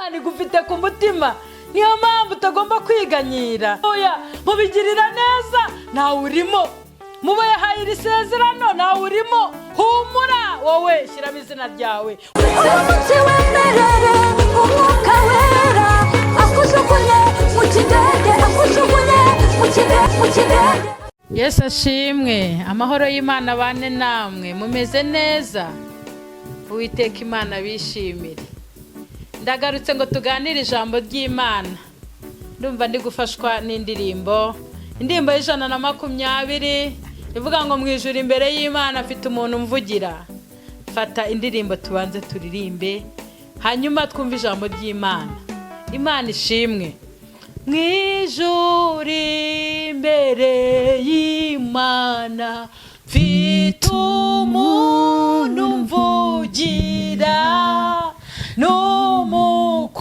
Imana igufite ku mutima, niyo mpamvu utagomba kwiganyira. Oya, mubigirira neza ntawe urimo, mubo yahaye iri sezerano ntawe urimo. Humura wowe, shyiramo izina ryawe. Uyu munsi wemerere Umwuka Wera akujugunye mu kidende, akujugunye mu kidende, mu kidende. Yesu ashimwe. Amahoro y'Imana bane namwe. Mumeze neza? Uwiteka Imana bishimire. Ndagarutse ngo tuganire ijambo ry'Imana. Ndumva ndi gufashwa n'indirimbo, indirimbo y'120 ivuga ngo: "Mu ijuru imbere y'Imana afite umuntu mvugira." Fata indirimbo tubanze turirimbe, hanyuma twumve ijambo ry'Imana. Imana ishimwe. Mu ijuru imbere y'Imana mfite umuntu mvugira, n'umukuru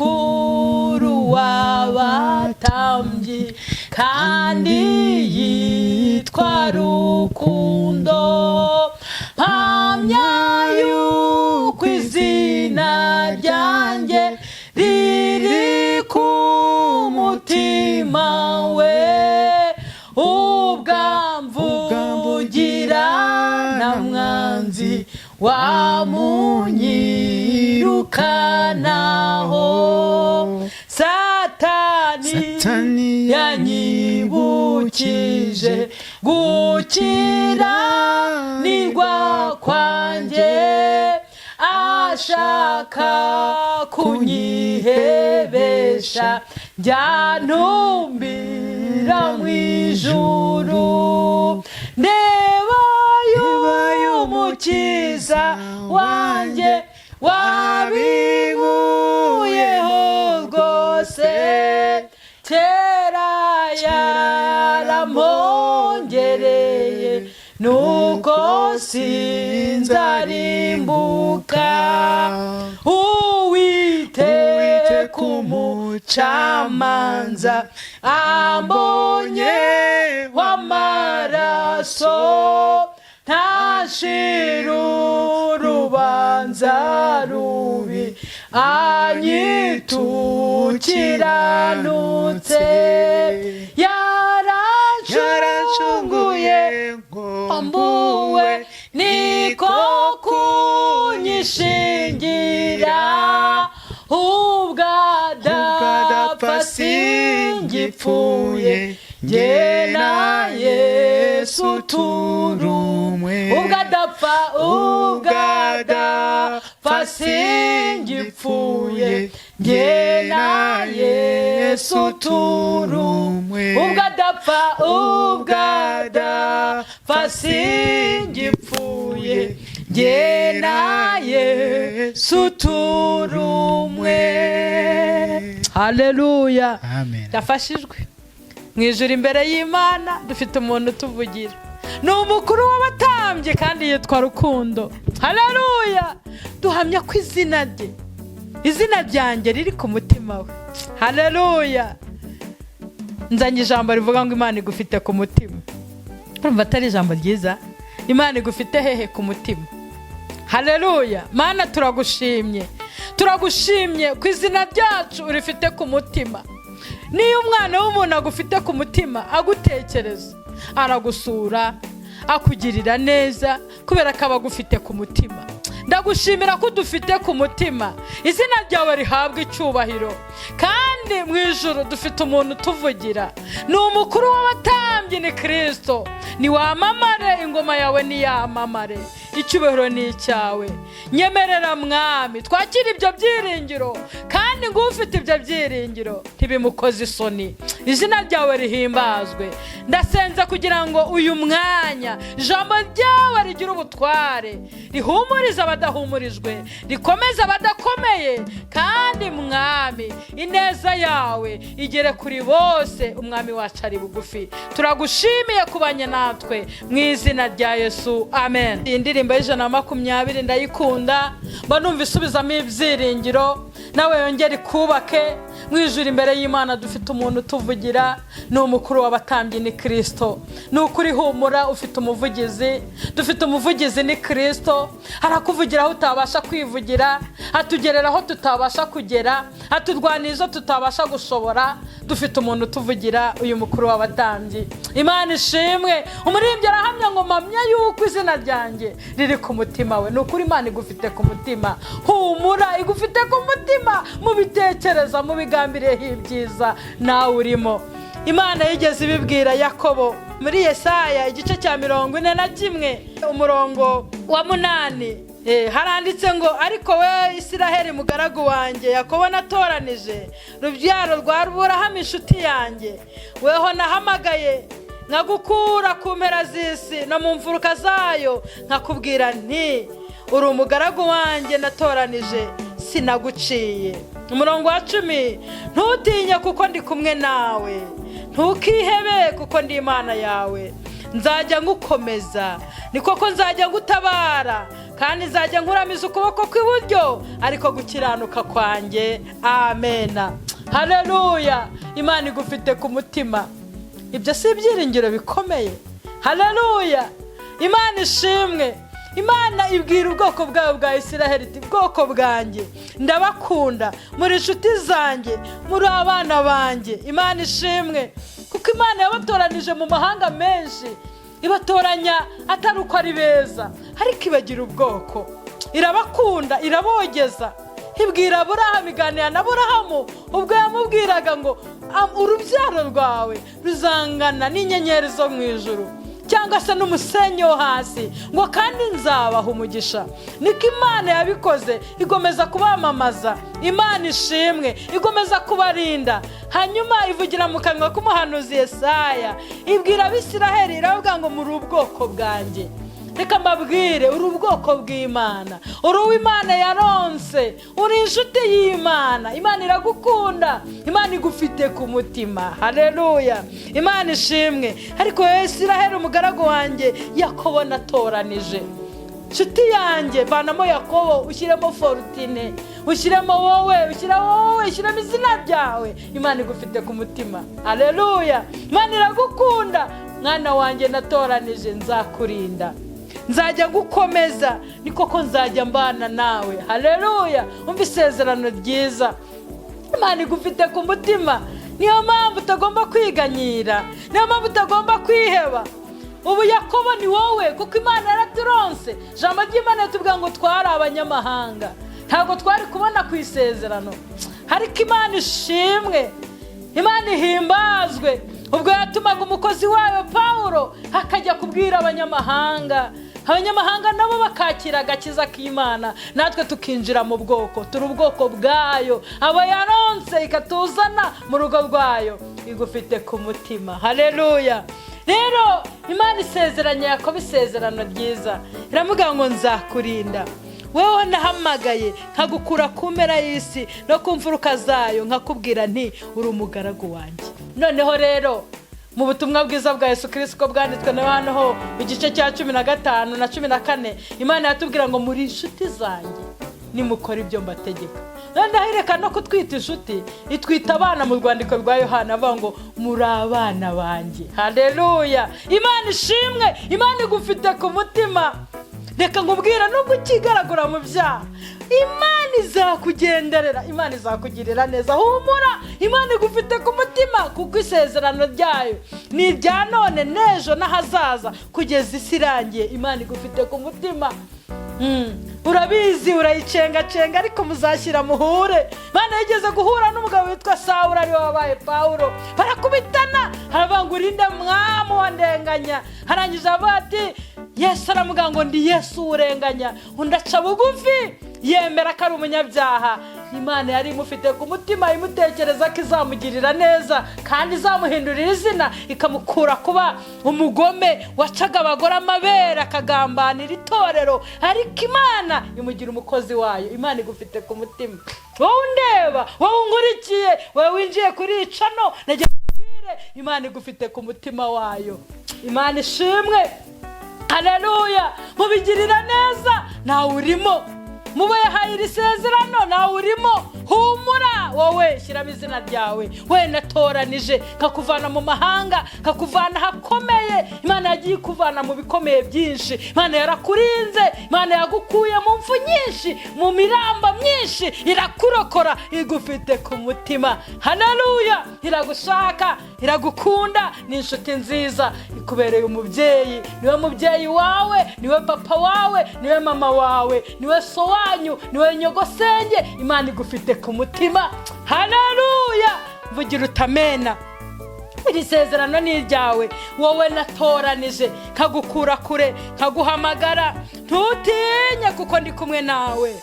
w'abatambyi, kandi yitwa Rukundo. Mpamya yuko izina ryanjye riri ku mutima we, ubwamvugira na mwanzi wamunyirukanaho. Satani Satani yanyibukije gukiranirwa kwanjye, ashaka kunyihebesha njyantumbira mu ijuru. Ndeba y'Umukiza wanjye wabinkuyeho rwose, kera yarampongereye, nuko sinzarimbuka. Uwiteka umucamanza ambonye w'amaraso, ntashira urubanza rubi, anyitukiranutse. Yarancunguye mbuwe, niko kunyishingira. Ubwo adapfa singipfuye, njye na Yesu turumwe. Ubwo adapfa, ubwo adapfa singipfuye, njye na Yesu turumwe. Ubwo adapfa, ubwo adapfa singipfuye, njye na Yesu turumwe. Haleluya! Amen. Ndafashijwe. Mu ijuru imbere y'Imana dufite umuntu utuvugira, ni umukuru w'abatambyi kandi yitwa Rukundo. Haleluya! Duhamya ko izina rye, izina ryanjye riri ku mutima we. Haleluya! Nzanye ijambo rivuga ngo: "Imana igufite ku mutima." Urumva atari ijambo ryiza? Imana igufite hehe? Ku mutima. Haleluya! Mana, turagushimye, turagushimye ku izina ryacu urifite ku mutima. Niyo umwana w'umuntu agufite ku mutima, agutekereza, aragusura, akugirira neza, kubera ko aba agufite ku mutima. Ndagushimira ko udufite ku mutima. Izina ryawe rihabwa icyubahiro. Kandi mu ijuru dufite umuntu utuvugira, ni umukuru w'abatambyi, ni Kirisito. Niwamamare, ingoma yawe niyamamare, icyubahiro ni icyawe. Nyemerera Mwami twakire ibyo byiringiro, kandi ngo ufite ibyo byiringiro ntibimukoze isoni. Izina ryawe rihimbazwe. Ndasenze kugira ngo uyu mwanya ijambo ryawe rigire ubutware, rihumurize abadahumurijwe, rikomeze abadakomeye, kandi Mwami ineza yawe igere kuri bose. Umwami wacu ari bugufi. Turagushimiye kubanye natwe, mu izina rya Yesu, amen. Iyi ndirimbo y'120 ndayikunda, mba numva isubizamo ibyiringiro. Nawe yongere ikubake. Mu ijuru imbere y'Imana dufite umuntu utuvugira, ni umukuru w'abatambyi, ni Kirisito. Ni ukuri, humura, ufite umuvugizi. Dufite umuvugizi, ni Kirisito. Arakuvugira aho utabasha kwivugira, atugerera aho tutabasha kugera, aturwanira izo tutabasha gushobora. Dufite umuntu utuvugira, uyu mukuru w'abatambyi. Imana ishimwe. Umuririmbyi arahamya ngo: "Mpamya yuko izina ryanjye riri ku mutima we." Ni ukuri, Imana igufite ku mutima. Humura, igufite ku mutima, mu bitekereza, mu bigambiriyeho ibyiza, nawe urimo. Imana yigeze ibibwira Yakobo muri Yesaya igice cya 41, umurongo wa 8. Haranditse ngo: "Ariko we Isiraheli, mugaragu wanjye, Yakobo natoranije, rubyaro rwa Aburahamu inshuti yanjye, weho nahamagaye nkagukura ku mpera z'isi no mu mfuruka zayo, nkakubwira nti: 'Uri umugaragu wanjye natoranije, sinaguciye.'" Umurongo wa 10: "Ntutinye, kuko ndi kumwe nawe, ntukihebe, kuko ndi Imana yawe. Nzajya ngukomeza, ni koko nzajya ngutabara, kandi nzajya nkuramiza ukuboko kw'iburyo, ariko gukiranuka kwanjye." Amena, haleluya. Imana igufite ku mutima. Ibyo si ibyiringiro bikomeye? Haleluya, Imana ishimwe. Imana ibwira ubwoko bwawe bwa Isiraheli iti: "Bwoko bwanjye, ndabakunda, muri inshuti zanjye, muri abana banjye." Imana ishimwe, kuko Imana yabatoranije mu mahanga menshi, ibatoranya atari uko ari beza, ariko ibagira ubwoko, irabakunda, irabogeza. Ibwira Aburahamu, iganira na Aburahamu ubwo yamubwiraga ngo: "Urubyaro rwawe ruzangana n'inyenyeri zo mu ijuru cyangwa se n'umusenyi wo hasi," ngo: "kandi nzabaha umugisha." Niko Imana yabikoze, igomeza kubamamaza. Imana ishimwe. Igomeza kubarinda. Hanyuma ivugira mu kanwa k'umuhanuzi Yesaya, ibwira Abisiraheli, iravuga ngo: "Muri ubwoko bwanjye." Reka mbabwire, uri ubwoko bw'Imana, uri uw'Imana yaronse, uri inshuti y'Imana. Imana iragukunda, Imana igufite ku mutima. Hareruya, Imana ishimwe. "Ariko wowe Isiraheli, umugaragu wanjye, Yakobo natoranije, inshuti yanjye." Vanamo Yakobo, ushyiremo Forutine, ushyiremo wowe, ushyiremo wowe, ushyiremo izina ryawe. Imana igufite ku mutima. Hareruya, Imana iragukunda. "Mwana wanjye natoranije, nzakurinda, nzajya gukomeza, ni koko nzajya mbana nawe." Hareruya, umva isezerano ryiza. Imana igufite ku mutima, niyo mpamvu utagomba kwiganyira, niyo mpamvu utagomba kwiheba. Ubu Yakobo ni wowe, kuko Imana yaraturonse. Ijambo ry'Imana ritubwira ngo twari abanyamahanga, ntabwo twari kubona ku isezerano, ariko Imana ishimwe, Imana ihimbazwe, ubwo yatumaga umukozi wayo Pawulo akajya kubwira abanyamahanga, abanyamahanga nabo bakakira agakiza k'Imana, natwe tukinjira mu bwoko. Turi ubwoko bwayo, abo yaronse ikatuzana mu rugo rwayo. Igufite ku mutima. Hareruya. Rero Imana isezeranya Yakobo isezerano ryiza, iramubwira ngo: "Nzakurinda, wowe nahamagaye nkagukura ku mpera y'isi no ku mfuruka zayo, nkakubwira nti: 'Uri umugaragu wanjye.'" Noneho rero mu butumwa bwiza bwa Yesu Kirisito bwanditswe na Yohana ho mu gice cya 15 na 14, Imana yatubwira ngo: "Muri inshuti zanjye nimukora ibyo mbategeka." Noneho ireka no kutwita inshuti, itwita abana. Mu rwandiko rwa Yohana avuga ngo: "Muri abana banjye." Hareruya, Imana ishimwe. Imana igufite ku mutima. Reka nkubwira, nubwo ukigaragura mu byaha, Imana izakugenderera, Imana izakugirira neza. Humura, Imana igufite ku mutima, kuko isezerano ryayo ni irya none n'ejo n'ahazaza kugeza isi irangiye. Imana igufite ku mutima. Urabizi, urayicengacenga, ariko muzashyira muhure. Imana yigeze guhura n'umugabo witwa Sawura, ariwe wabaye Pawulo, barakubitana, haravuga ngo: "Urinde mwami wandenganya?" Harangije avuga ati, Yesu aramubwira ngo: "Ndi Yesu urenganya." Undi aca bugufi, yemera ko ari umunyabyaha. Imana yari imufite ku mutima, imutekereza ko izamugirira neza kandi izamuhindurira izina, ikamukura kuba umugome wacaga abagore amabere, akagambanira itorero, ariko Imana imugira umukozi wayo. Imana igufite ku mutima. Wowe undeba, wowe unkurikiye, wowe winjiye kuri iyi channel, nagira nkubwire, Imana igufite ku mutima wayo. Imana ishimwe. Haleluya. Mubigirira neza nawe urimo, mubo yahaye iri sezerano nawe urimo. Humura wowe. Shyiramo izina ryawe. We natoranije nkakuvana mu mahanga, nkakuvana ahakomeye. Imana yagiye ikuvana mu bikomeye byinshi. Imana yarakurinze, Imana yagukuye mu mfu nyinshi, mu miramba myinshi, irakurokora, igufite ku mutima. Haleluya! Iragushaka, iragukunda, ni inshuti nziza, ikubereye umubyeyi. Niwe mubyeyi wawe, niwe papa wawe, niwe mama wawe, niwe so wanyu, niwe nyogosenge. Imana igufite ku mutima. Haleluya! Mvugira utamena. Iri sezerano ni iryawe, wowe natoranije nkagukura kure, nkaguhamagara. Ntutinye kuko ndi kumwe nawe,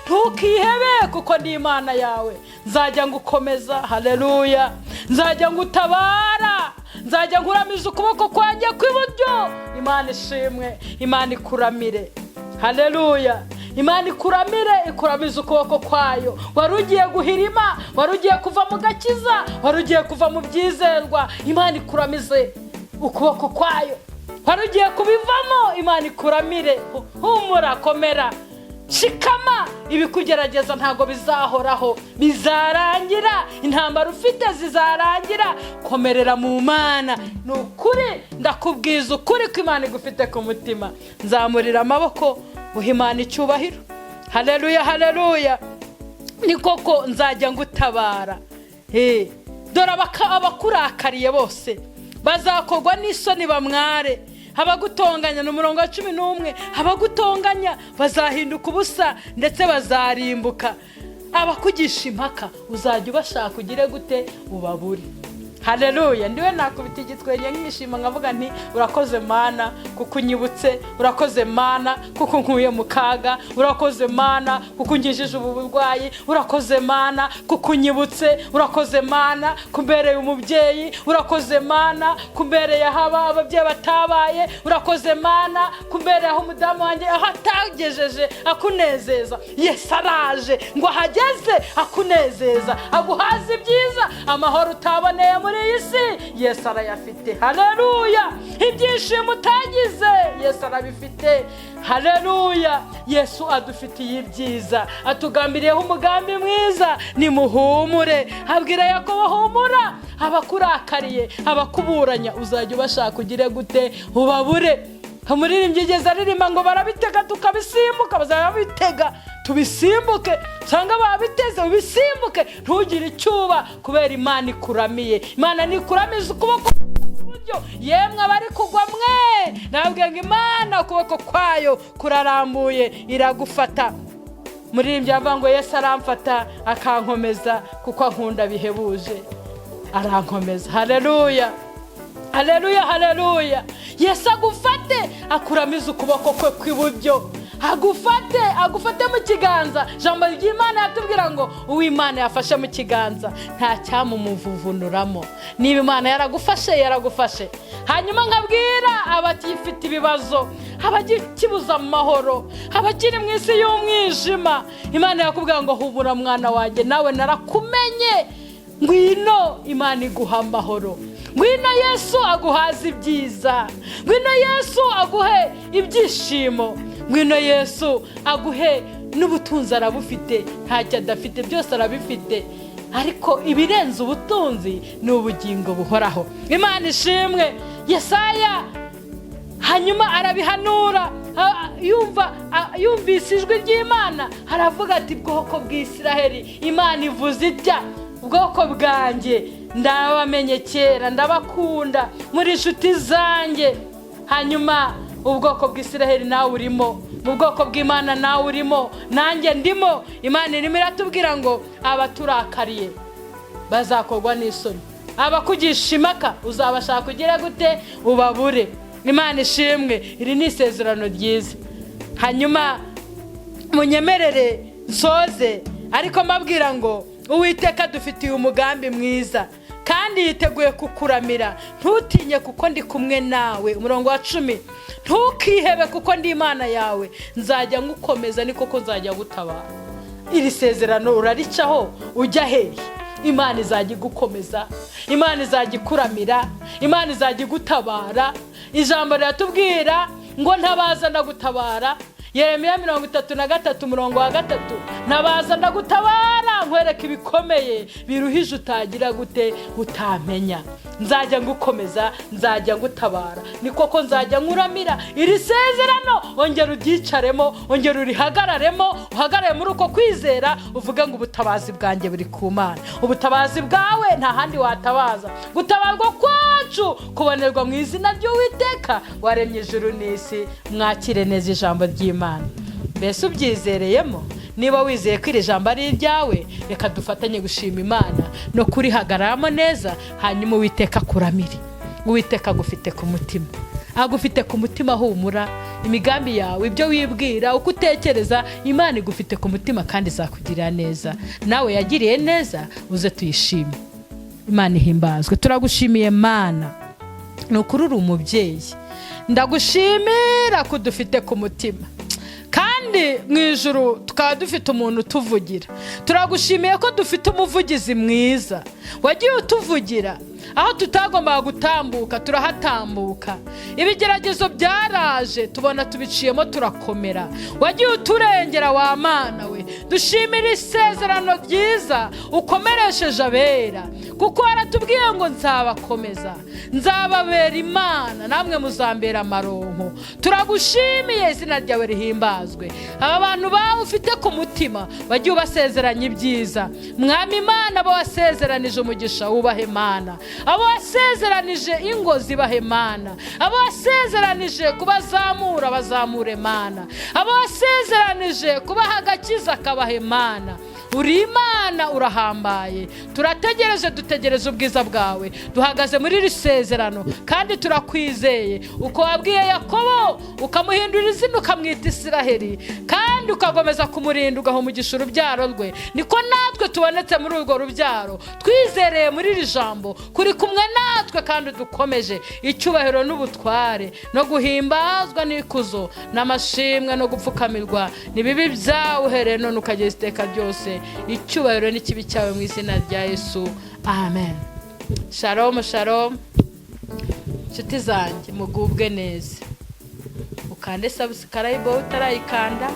ntukihebe kuko ndi Imana yawe. Nzajya ngukomeza. Haleluya! Nzajya ngutabara, nzajya nkuramiza ukuboko kwanjye kw'iburyo. Imana ishimwe. Imana ikuramire. Haleluya! Imana ikuramire, ikuramiza ukuboko kwayo. Wari ugiye guhirima, wari ugiye kuva mu gakiza, wari ugiye kuva mu byizerwa, Imana ikuramize ukuboko kwayo. Wari ugiye kubivamo, Imana ikuramire. Humura, komera, shikama. Ibikugerageza ntabwo bizahoraho, bizarangira. Intambara ufite zizarangira. Komerera mu Mana. Ni ukuri, ndakubwiza ukuri ko Imana igufite ku mutima. Nzamurira amaboko, uha Imana icyubahiro. Haleluya, haleluya! Ni koko, nzajya ngutabara. Dore abakurakariye bose bazakorwa n'isoni bamware. Abagutonganya, ni umurongo wa 11, abagutonganya bazahinduka ubusa ndetse bazarimbuka. Abakugisha impaka uzajya ubashaka ugire gute? Ubabure. Haleluya! Ndiwe nakubita igitwenge nkishima, nkavuga nti: "Urakoze Mana kuko unyibutse, urakoze Mana kuko nkuye mu kaga, urakoze Mana kuko ungijije ubu burwayi, urakoze Mana kuko unyibutse, urakoze Mana kumbereye umubyeyi, urakoze Mana kumbereye aho ababyeyi batabaye, urakoze Mana kumbereye aho umudamu wanjye aho atagejeje akunezeza." Yesu araje ngo ahageze akunezeza, aguhaze ibyiza. Amahoro utaboneye muri iyi si, Yesu arayafite. Haleluya! Ibyishimo utagize, Yesu arabifite. Haleluya! Yesu adufitiye ibyiza, atugambiriyeho umugambi mwiza. Nimuhumure. Abwira Yakobo: "Humura, abakurakariye, abakuburanya, uzajya ubashaka ugire gute? Ubabure." Umuririmbyi igeze aririmba ngo barabitega tukabisimbuka. Bazaba babitega tubisimbuke, cyangwa babiteze ubisimbuke. Ntugire icyuba kubera Imana ikuramiye. Imana ntikuramiza ukuboko kw'iburyo. Yemwe abari kugwa mwe, nababwiye ngo Imana ukuboko kwayo kurarambuye, iragufata. Muririmbyi avuga ngo: "Yesu aramfata akankomeza, kuko ankunda bihebuje, arankomeza." Haleluya, haleluya, haleluya! Yesu agufate, akuramize ukuboko kwe kw'iburyo, agufate, agufate mu kiganza. Ijambo ry'Imana yatubwira ngo uw'Imana yafashe mu kiganza nta cyamumuvuvunuramo. Niba Imana yaragufashe, yaragufashe. Hanyuma nkabwira abagifite ibibazo, abakibuza amahoro, abakiri mu isi y'umwijima, Imana yakubwira ngo: "Humura mwana wanjye, nawe narakumenye. Ngwino, Imana iguha amahoro. Ngwino Yesu aguhaze ibyiza. Ngwino Yesu aguhe ibyishimo. Ngwino Yesu aguhe n'ubutunzi." Arabufite, ntacyo adafite, byose arabifite. Ariko ibirenze ubutunzi ni ubugingo buhoraho. Imana ishimwe. Yesaya hanyuma arabihanura, yumva yumvise ijwi ry'Imana, aravuga ati: "Bwoko bw'Isiraheli, Imana ivuze itya: Bwoko bwanjye, ndabamenye kera, ndabakunda, muri inshuti zanjye." Hanyuma ubwoko bw'Isiraheli, nawe urimo mu bwoko bw'Imana, nawe urimo, nanjye ndimo. Imana irimo iratubwira ngo abaturakariye bazakorwa n'isoni, abakugisha impaka uzabashaka ugira gute? Ubabure. Imana ishimwe. Iri ni isezerano ryiza. Hanyuma munyemerere nsoze, ariko mbabwira ngo Uwiteka dufitiye umugambi mwiza kandi yiteguye kukuramira. "Ntutinye kuko ndi kumwe nawe." Umurongo wa 10: "Ntukihebe kuko ndi Imana yawe, nzajya ngukomeza, ni koko nzajya gutabara." Iri sezerano uraricaho ujya hehe? Imana izajya igukomeza, Imana izajya ikuramira, Imana izajya igutabara. Ijambo riratubwira ngo: "Ntabaza ndagutabara." Yeremiya 33 umurongo wa 3: "Ntabaza ndagutabara." Nkwereke ibikomeye biruhije utagira gute utamenya. Nzajya ngukomeza, nzajya ngutabara, ni koko nzajya nkuramira. Iri sezerano ongera uryicaremo, ongera urihagararemo, uhagarare muri uko kwizera, uvuge ngo ubutabazi bwanjye buri ku Mana. Ubutabazi bwawe nta handi watabaza. Gutabarwa kwacu kubonerwa mu izina ry'Uwiteka waremye ijuru n'isi. Mwakire neza ijambo ry'Imana. Mbese ubyizereyemo? Niba wizeye ko iri jambo ari iryawe, reka dufatanye gushima Imana no kurihagararamo neza, hanyuma Uwiteka akuramire. Uwiteka agufite ku mutima, agufite ku mutima. Humura, imigambi yawe, ibyo wibwira, uko utekereza, Imana igufite ku mutima kandi izakugirira neza. Nawe yagiriye neza, uze tuyishime. Imana ihimbazwe. Turagushimiye Mana, ni ukuri uri umubyeyi. Ndagushimira ko udufite ku mutima, kandi mu ijuru tukaba dufite umuntu utuvugira. Turagushimiye ko dufite umuvugizi mwiza wagiye utuvugira aho tutagombaga gutambuka, turahatambuka. Ibigeragezo byaraje, tubona tubiciyemo, turakomera. Wagiye uturengera wa Mana we. Dushimira isezerano ryiza ukomeresheje abera, kuko waratubwiye ngo nzabakomeza, nzababera Imana, namwe muzambera amaronko. Turagushimiye, izina ryawe rihimbazwe. Aba bantu bawe ufite ku mutima wagiye ubasezeranya ibyiza, Mwami Imana. Abo wasezeranije umugisha wubahe Mana, abo wasezeranije ingo zibahe Mana, abo wasezeranije kubazamura bazamure Mana, abo wasezeranije kubaha agakiza kabahe Mana. Uri Imana, urahambaye. Turategereje, dutegereje ubwiza bwawe. Duhagaze muri iri sezerano kandi turakwizeye. Uko wabwiye Yakobo ukamuhindura izina ukamwita Isiraheli, kandi ukakomeza kumurinda, ugaha umugisha urubyaro rwe, niko natwe tubonetse muri urwo rubyaro, twizereye muri iri jambo kuri kumwe natwe kandi dukomeje. Icyubahiro n'ubutware no guhimbazwa n'ikuzo n'amashimwe no gupfukamirwa ni bibe ibyawe uhereye none ukageza iteka ryose. Icyubahiro n'ikibe cyawe mu izina rya Yesu, amen. Shalom, shalom, inshuti zanjye, mugubwe neza. Ukande subscribe utarayikanda,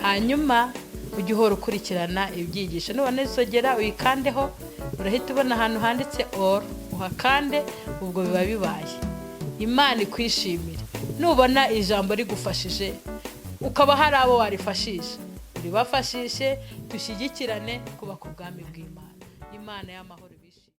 hanyuma ujye uhora ukurikirana ibyigisho. Nubona inzogera uyikandeho, urahita ubona ahantu handitse all, uhakande, ubwo biba bibaye. Imana ikwishimire. Nubona ijambo rigufashije, ukaba hari abo warifashisha, uribafashishe, dushyigikirane kubaka ubwami bw'Imana. Imana y'amahoro.